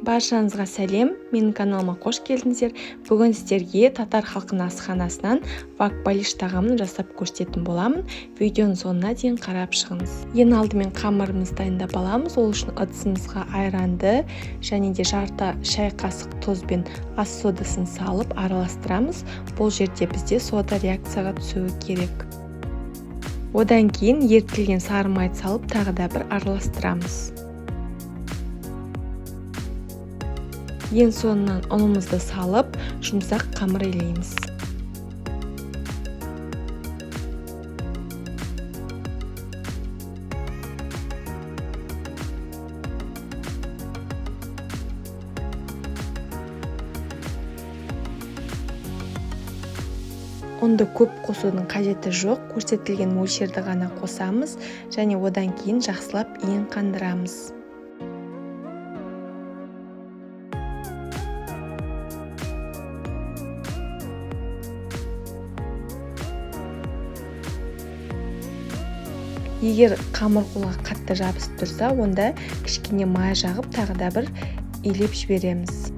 Баршаңызға сәлем, менің каналыма қош келдіңіздер. Бүгін сіздерге татар халқының асханасынан вак балиш тағамын жасап көрсететін боламын. Видеоның соңына дейін қарап шығыңыз. Ең алдымен қамырымызды дайындап аламыз. Ол үшін ыдысымызға айранды және де жарты шай қасық тұз бен ас содасын салып араластырамыз. Бұл жерде бізде сода реакцияға түсуі керек. Одан кейін ерітілген сары майды салып тағы да бір араластырамыз. Ең соңынан ұнымызды салып, жұмсақ қамыр илейміз. Ұнды көп қосудың қажеті жоқ, көрсетілген мөлшерді ғана қосамыз және одан кейін жақсылап иін қандырамыз. Егер қамыр қолға қатты жабысып тұрса, онда кішкене май жағып тағы да бір илеп жібереміз.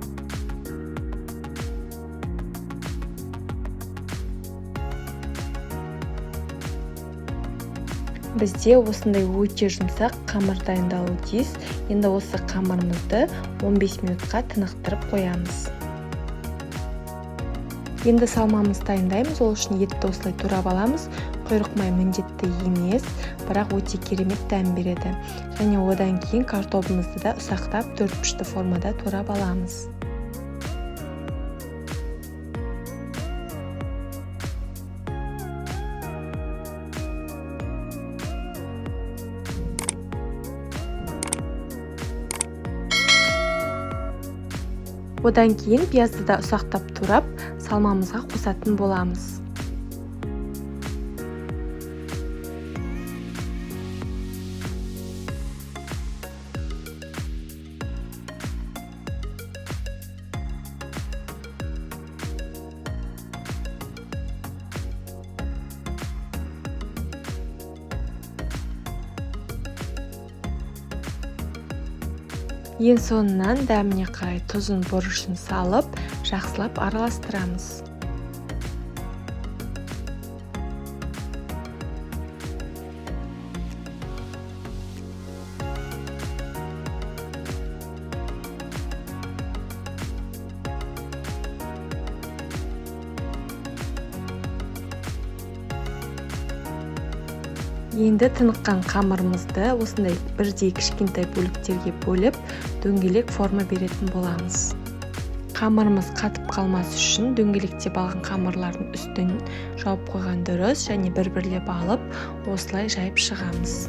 Бізде осындай өте жұмсақ қамыр дайындалуы тиіс. Енді осы қамырымызды 15 минутқа тынықтырып қоямыз. Енді салмамызды дайындаймыз. Ол үшін етті осылай турап аламыз. Құйрық май міндетті емес, бірақ өте керемет дәм береді. Және одан кейін картобымызды да ұсақтап төртбұрышты формада турап аламыз. Одан кейін пиязды да ұсақтап турап, салмамызға қосатын боламыз. Ең соңынан дәміне қарай тұзын, бұрышын салып, жақсылап араластырамыз. Енді тыныққан қамырымызды осындай бірдей кішкентай бөліктерге бөліп, дөңгелек форма беретін боламыз. Қамырымыз қатып қалмас үшін дөңгелектеп алған қамырлардың үстін жауып қойған дұрыс және бір-бірлеп алып, осылай жайып шығамыз.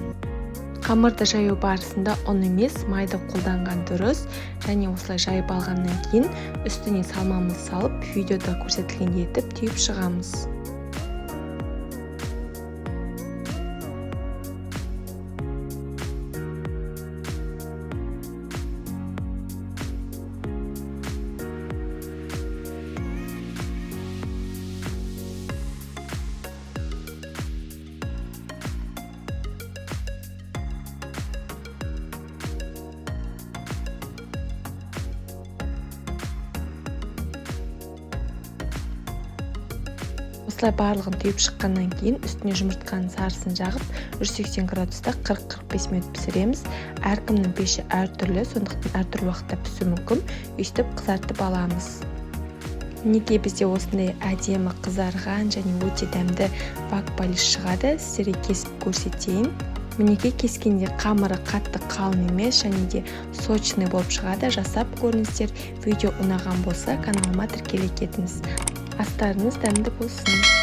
Қамырды жаю барысында ұн емес, майды қолданған дұрыс және осылай жайып алғаннан кейін үстіне салмамызды салып, видеода көрсетілгендей етіп түйіп шығамыз. Осылай барлығын түйіп шыққаннан кейін үстіне жұмыртқаның сарысын жағып, 180 градуста 40-45 минут пісіреміз. Әркімнің пеші әртүрлі, сондықтан әртүрлі уақытта пісуі мүмкін. Өйстіп қызартып аламыз. Мінекей бізде осындай әдемі қызарған және өте дәмді вак балиш шығады. Сіздерге кесіп көрсетейін. Мінекей кескенде қамыры қатты қалың емес және де сочный болып шығады. Жасап көріңіздер. Видео ұнаған болса каналыма тіркеле кетіңіз. Астарыңыз дәмді болсын.